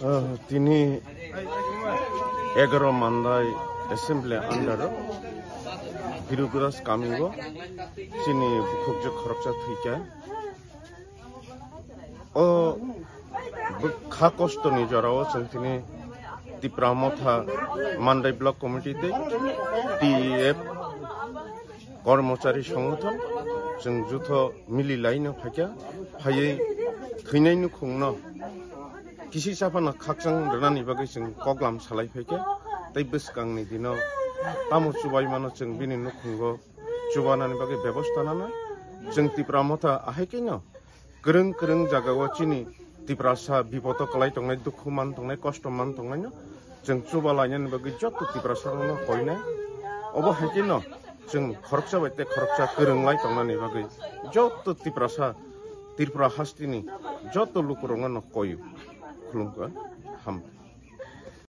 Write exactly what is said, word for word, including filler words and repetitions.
Ah, tini egaro Mandai Assembly under o Birugras kamingo chini bukhukjwk khoroksa thwikha. O bwkha kostoni jorao chwng tini Tipra Motha Mandai Block Committee tei T E F kormochari songothon chwng jutho mili laino phaikha, phaiwi thwinai nukhungno kisi saphano khakchang rwnani bagwi chwng koklam salai phaikha, tei bwskangni dino tamo chubaimano chwng bini nukhungo chubanani bagwi bebosta nana. Chwng Tipra Motha ahai khe no kwrwng kwrwng jagao chini Tiprasa bipodo kwlai tongnai, dukhu man tongnai, kosto man tongnaino chwng chuba lainani bagwi joto Tiprasarokno koinai. Obo hai kheno chwng khoroksa bai tei khoroksa kwrwng lai tongnani bagwi joto Tiprasa, Tripura hasteni joto lukurokno koio. Khulumkha, ham.